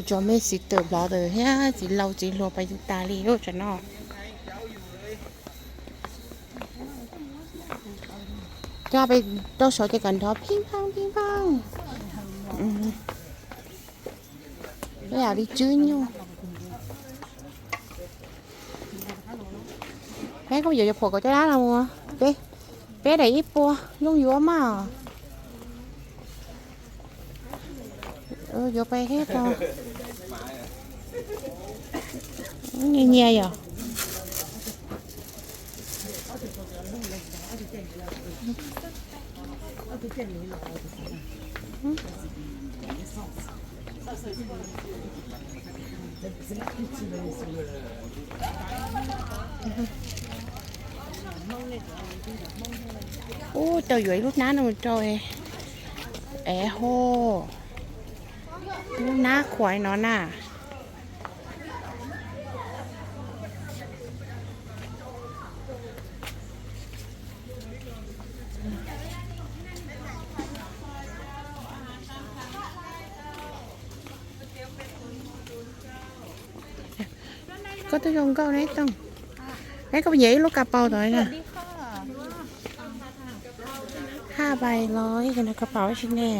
Cov me txiv tawm blog thiab txiv laus txiv hluas pas yus tas li lub tsev no. Coj peb rau saud ces kom nrov phij phaaj phij phaaj. Peb yam li tswb nyuj. Peb kuj yuav yuav phuam kaum caj dab no ua. Peb, peb daim ib puas yooj yuav mas. Yuav peb thiab tau. Nyias nyias yom. Ub, tau yuav ib lub hnab no mus rau es hos. Lub hnab khuam no na. Koj twb zoo nkauj ne Tooj. Neb koj puas nyiam ib lub ka paus tod na? Haj pais los ib ko na ka paus ib tsi ne.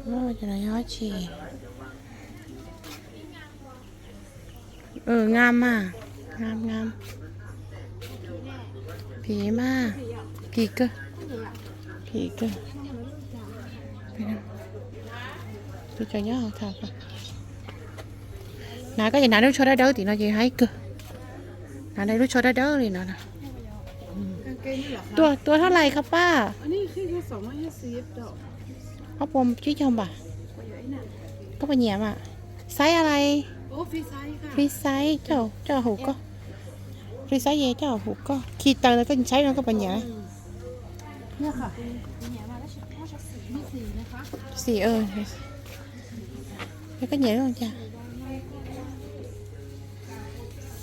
Cov no yog dab tsi? Ngam mas, ngam ngam. Phim mas, kim kawg, kim kawg. Peb cov nyob hauv tham. Hnav koj ces hnav lub tsho dawb dawb tim no ces haib kawg. Hnav lub tsho dawb dawb li no. Tua, tua thab lais koj pab? Ob puas tsib caug npam. Koj puas nyiam mas? Xaiv a lais? Free size coj, coj hauv koj. Free size es coj hauv koj. Khi taws no koj saib no koj puas nyiam? Xim, yog koj nyiam cas?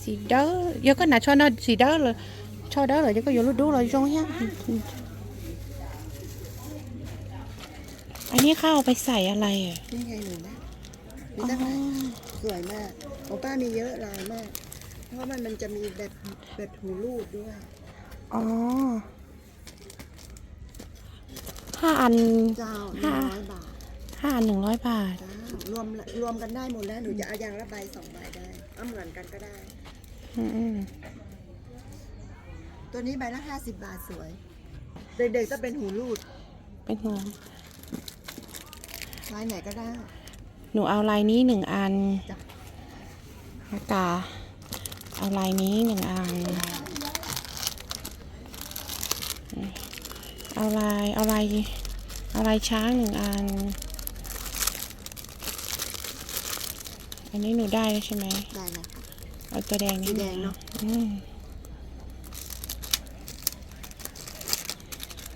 Xim dawb, yog koj hnav tsho no xim dawb lawm, tsho dawb lawm ces koj yuav lub dub los zoo thiab. Aneb qab ua pais xais a lais. Sวยมาก ของป้ามีเยอะลายมาก เพราะว่ามันจะมีแบบแบบหูรูดด้วย อ๋อ ห้าอัน เจ้า ห้า หนึ่งร้อยบาท ห้าอันหนึ่งร้อยบาท เจ้า รวมรวมกันได้หมดแล้ว หนูจะเอาอย่างละใบสองใบได้ เอาเหมือนกันก็ได้ อืมอืม ตัวนี้ใบละห้าสิบบาท สวย เด็กๆก็เป็นหูรูด เป็นหู ลายไหนก็ได้ หนูเอาลายนี้หนึ่งอัน จ้ะ แล้วก็เอาลายนี้หนึ่งอัน เอาลาย เอาลาย เอาลายช้างหนึ่งอัน อันนี้หนูได้แล้วใช่ไหม ได้แล้วค่ะ เอาตัวแดงนิดนึง สีแดงเนอะ อืม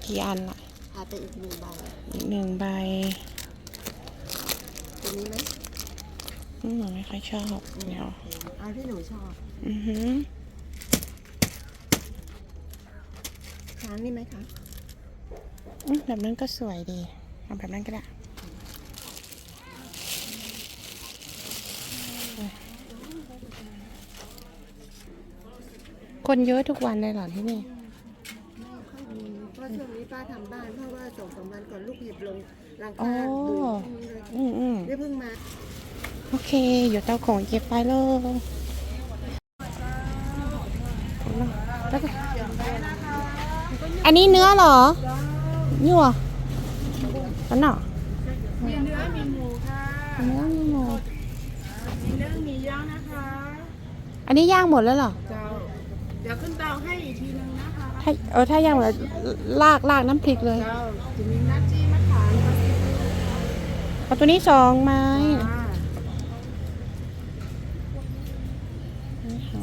กี่อันล่ะ เอาไปอีกหนึ่งใบ อีกหนึ่งใบ ตัวนี้ไหม อืม หนูไม่ค่อยชอบ อืม เดี๋ยว เอาที่หนูชอบ อือหือ ช้างนี่ไหมคะ อืม แบบนั้นก็สวยดี เอาแบบนั้นก็ได้ คนเยอะทุกวันเลยเหรอที่นี่ ไม่ค่อยมี เพราะช่วงนี้ป้าทำบ้าน เพราะว่าสองสามวันก่อนลูกเห็บลง หลังคา อ๋อ บุ๋มพวกนี้เลย อืมอืม นี่เพิ่งมา โอเค เดี๋ยวเตาของเก็บไปเลย อันนี้เนื้อเหรอ ยั่ว อันเนาะ มีเนื้อมีหมูค่ะ เนื้อมีหมู มีนึ่งมีย่างนะคะ อันนี้ย่างหมดแล้วเหรอ เจ้า เดี๋ยวขึ้นเตาให้อีกทีนึงนะคะ ถ้า เออ ถ้าย่างหมดแล้ว ราด ราดน้ำพริกเลย เจ้า จะมีน้ำจิ้มมะขามกับซีฟู้ด เอาตัวนี้สองไม้ อ่า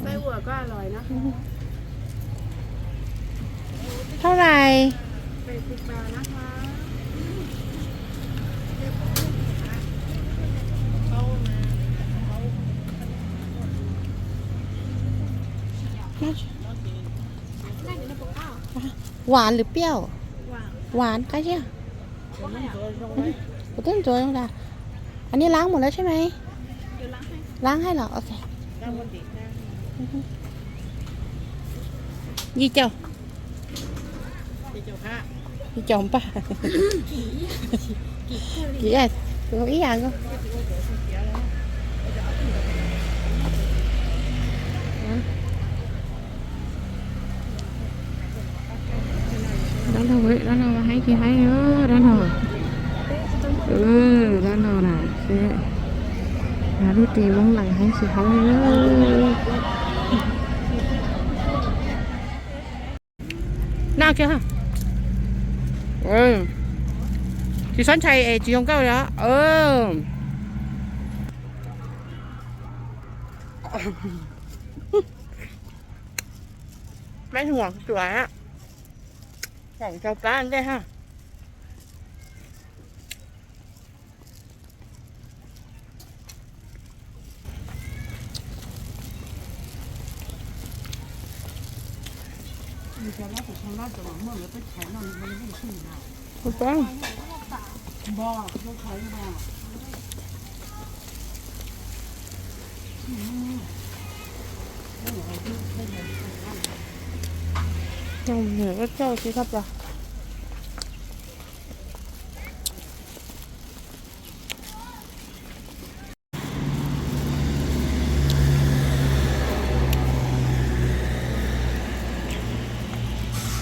ไส้อั่วก็อร่อยนะคะ เท่าไหร่ แปดสิบบาทนะคะ เขามา เขา หวานหรือเปรี้ยว หวาน qab zib. Kuv twb ntxuav zoo tas. Ann, nej laab mus lawm sab mas? Laab hais los? Ok. Yim caum. Yim caum npaj. Ib yam nkaus. Dab laug, dab laug haib tsis haib, dab laug. Dab laug na, seb lub ris Hmoob Lawm haib tsis haib. Noj kiag. Tsis txhob ntshai es tsis zoo nkauj li os. Peb hu tuam, foom rau plab ntej ha.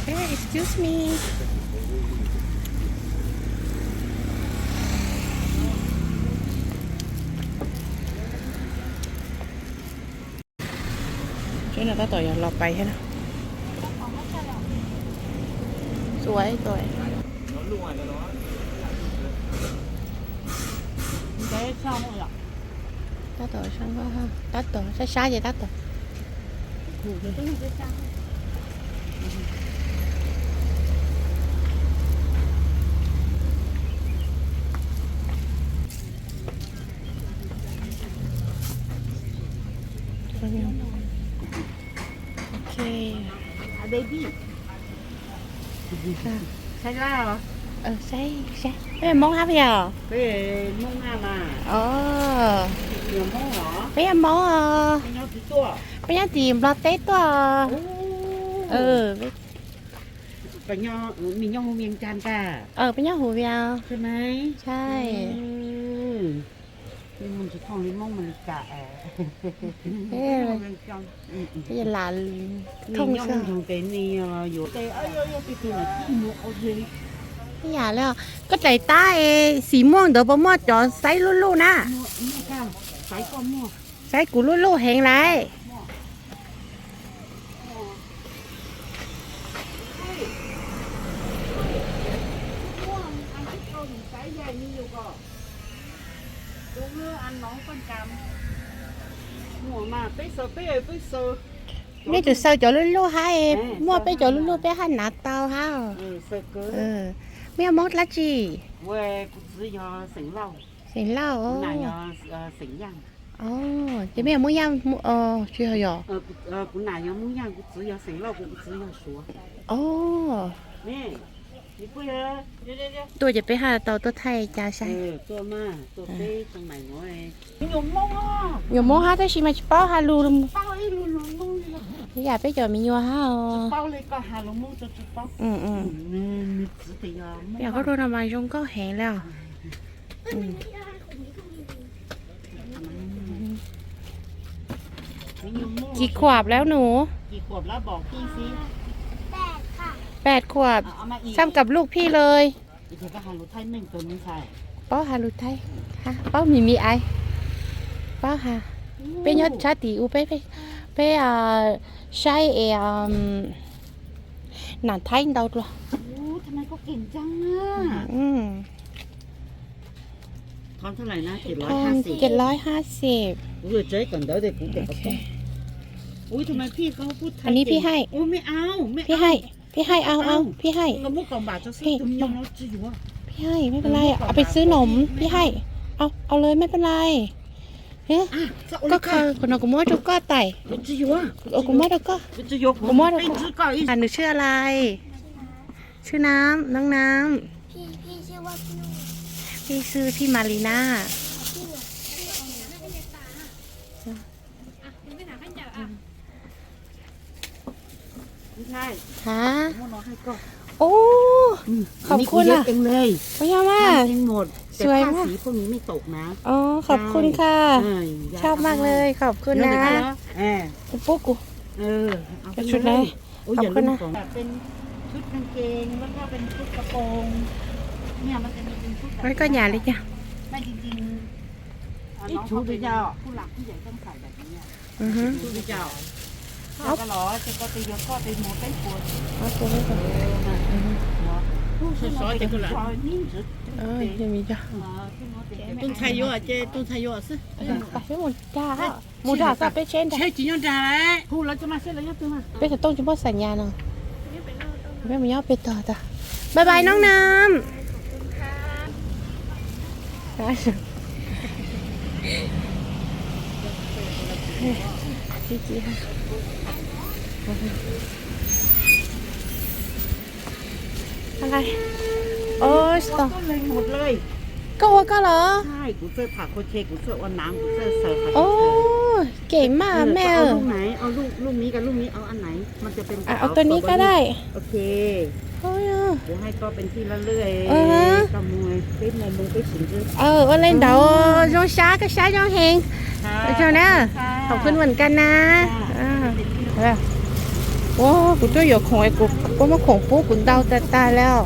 Hey, excuse me. Teb no tab tom yog los pais thiab na. Xuav ib tug. Tab tom, tab tom sab sab ces tab tom. Ok. Saib, saib, peb Hmoob hab yog? Peb yog Hmoob os. Peb nyob tim Nplog teb tuaj. Peb nyob Hus Vias. Saib. Lam thooj xwb. Ib yam li koj daim tab es xim muaj ntawd puas muaj cov xaiv luj luj na? Xaiv kuv luj luj heev lawm. Nej tsis xaws cov luj luj hab, muaj peb cov luj luj peb haj hnav tau hab. Nej yog Hmoob dlaab tsi? Xeem Lauj. Ces mej yog Hmoob Yaj? Tsis yog. Tuaj ces peb haj tau tuaj thaij cas saib. Nyuam Hmoob hab tab sis mas tsis paub has lus. Ib yam peb cov me nyuam hab os. Yam qhov rau no mas zoo nkauj heev li os.กี่ขวบแล้วหนู แปดขวบ ทำกับลูกพี่เลย Paub has lus Thaib, paub me me ai, paub has. Peb nyob sab tim u, peb, peb saib es nam Thaib ntau dua. Jet lói hab xim. Anv ni phij haij, phij haij, phij haij, au au, phij haij. Phij haij, mej pab lais, au peb xwb nom, phij haij. Au, au lawm, mej pab lais. Ê, koj khaws qhov no kuv muab rau koj tais. Kuv muab rau koj. Kuv muab rau koj. Nwsชื่ออะไร? ชื่อน้ำ น้องน้ำ พี่ชื่อว่าพี่ พี่ชื่อพี่มารีน่า พี่หนวดชื่ออะไรนะ ฮะ โอ้ ขอบคุณอ่ะ เยอะจังเลย ไม่ยากมาก ทำเองหมด แต่ สวยมาก ผ้าสีพวกนี้ไม่ตกนะ อ๋อ ขอบคุณค่ะ เออ ชอบมากเลย ขอบคุณนะ เดี๋ยวเดี๋ยวก็แล้ว เออ กูปุ๊กกู เออ เอาไป จะชุดไหน เลย โอ้ย ขอบคุณนะ อย่าลืมของ เป็นชุดกางเกง แล้วก็เป็นชุดกระโปรง เนี่ย มันจะมีเป็นชุดแบบ ไว้ก็อย่าเลยจ้ะ ไม่ จริงๆ อ่ะ น้องเขาเป็นผู้หลักผู้ใหญ่ต้องใส่แบบนี้อ่ะ อือฮึ ชุดเจ้า เอา ก็หรอ จะก็ตีเดียวก็ตีหมดไปปวด เอาตัวนี้ก่อน อือฮึ ซอยๆ จะกูละ เออ ยังมีจ้ะ ต้นไทรอยู่อ่ะเจ ต้นไทรอยู่อ่ะสิ ไปหมดจ้า หมูด่าก็ไปเช่นกัน เช่นจีนยอดด่าแล้ว พูดแล้วจะมาเช่นแล้วยอดตัวมา Peb xov tooj tsis muaj xam nyas no. Peb mus nyob pem tog tas. Bye bye Noj Nam. Ôi, stop. Koj ua koj los? Ôi, kể mà mẹ ơi. Ôi, เอาตัวนี้ก็ได้ Ôi, ua li ntawd zoo sab, koj sab zoo heev. Ua tsaug na, khawb khwb nws ka na. Ua, kuv twb yuav khoom, kuv muab khoom pub kuv ntau tas tas lawm.